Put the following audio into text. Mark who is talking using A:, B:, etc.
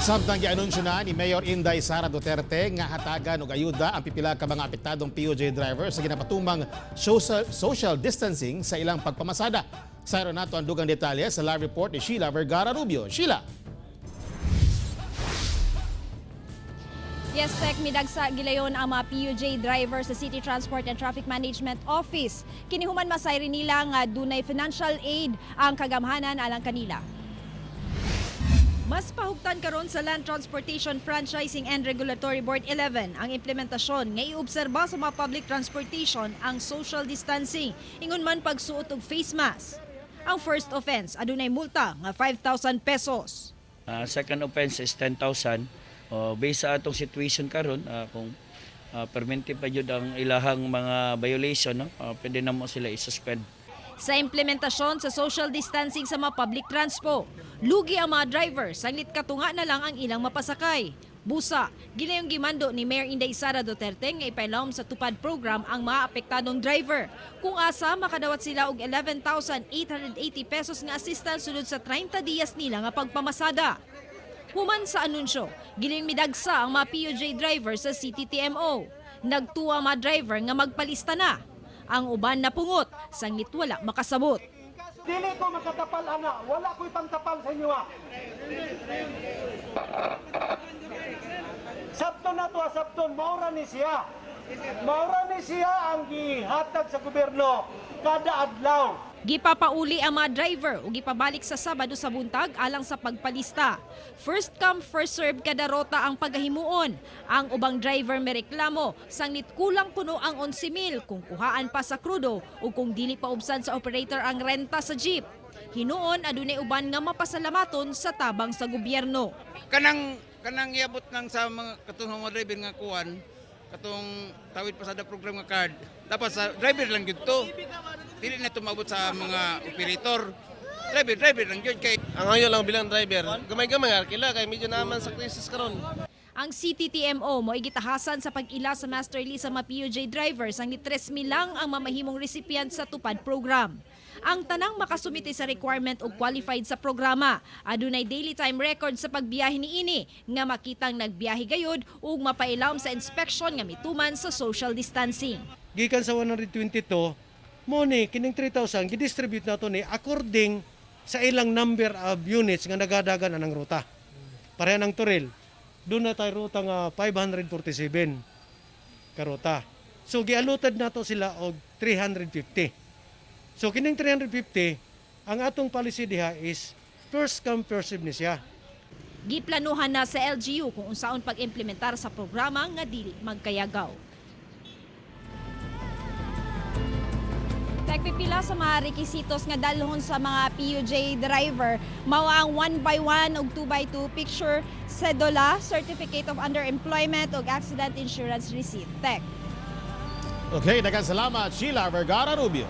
A: Samtang gianunsyo na ni Mayor Inday Sara Duterte nga hatagan og ayuda ang pipila ka mga apektadong PUJ driver sa ginapatumang social distancing sa ilang pagpamasada. Sayro nato ang dugang detalye sa live report ni Sheila Vergara Rubio. Sheila.
B: Yes, Tek, midagsa gilayon ang mga PUJ driver sa City Transport and Traffic Management Office. Kinihuman masayri nila nga dunay financial aid ang kagamhanan alang kanila. Mas pahugtan karon sa Land Transportation Franchising and Regulatory Board 11 ang implementasyon nga iobserba sa mga public transportation ang social distancing, ingon man pagsuot og face mask. Ang first offense adunay multa nga 5,000 pesos.
C: Second offense is 10,000. Based sa atong situation karon, kung permanente pa jud ang ilahang mga violation, no, pwede na mo sila i-suspend.
B: Sa implementasyon sa social distancing sa mga public transpo, lugi ang mga driver, sanglit katunga na lang ang ilang mapasakay. Busa, ginayong gimando ni Mayor Inday Sara Duterte nga ipailawom sa TUPAD program ang mga apektadong driver. Kung asa, makadawat sila og 11,880 pesos nga assistance sulod sa 30 dias nila nga pagpamasada. Human sa anunsyo, giling midagsa ang mga PUJ driver sa CTTMO. Nagtuwa ang mga driver nga magpalista na. Ang uban napungot, sanglit wala makasabot.
D: Dili ko makatapal ana, wala ko'y pangtapal sa inyo ah. Sabton na to, ah, sabton, maura ni siya. Maura ni siya ang gihatag sa gobyerno kada adlaw.
B: Gipapauli ang mga driver ug gipabalik sa Sabado sa buntag alang sa pagpalista. First come, first serve kada rota ang pagahimuon. Ang ubang driver mereklamo, sanglit kulang kuno ang 11,000 kung kuhaan pa sa krudo ug kung dili pa ubsan sa operator ang renta sa jeep. Hinuon adunay uban nga mapasalamaton sa tabang sa gobyerno.
E: Kanang iabot nang sa mga katong mga driver nga kuan, katong tawid pasada program nga card, dapat sa driver lang gyud to, dili na tumabot sa mga operator. Driver, driver lang gyud kay
F: Ang ngayon lang bilang driver, gamay-gamay arkila kay medyo naman sa krisis karon.
B: Ang CTTMO mo gitahasan sa pag-ila sa master list sa mga PUJ drivers ang ni 3,000 lang ang mamahimong recipient sa TUPAD program. Ang tanang makasumite sa requirement og qualified sa programa, adunay daily time record sa pagbiyahe niini nga makitang nagbiyahe gayud ug mapailawom sa inspection nga mituman sa social distancing.
G: Gikan sa 122 mo ni kining 3,000 gidistribute nato ni according sa ilang number of units nga nagadagan anang ruta. Pareha ng Toril, doon na tayo ruta nga 547 ka ruta. So gialutad nato sila og 350. So kining 350, ang atong policy diha is first come, first serve ni siya.
B: Giplanuhan na sa LGU kung unsaon pag-implementar sa programa nga dili magkayagaw. Nagpipila sa mga rekisitos nga dalhon sa mga PUJ driver, mao ang 1x1 ug 2x2 picture, sedula, certificate of underemployment ug accident insurance receipt. Tek.
A: Okay, daghang salamat, Sheila Vergara Rubio.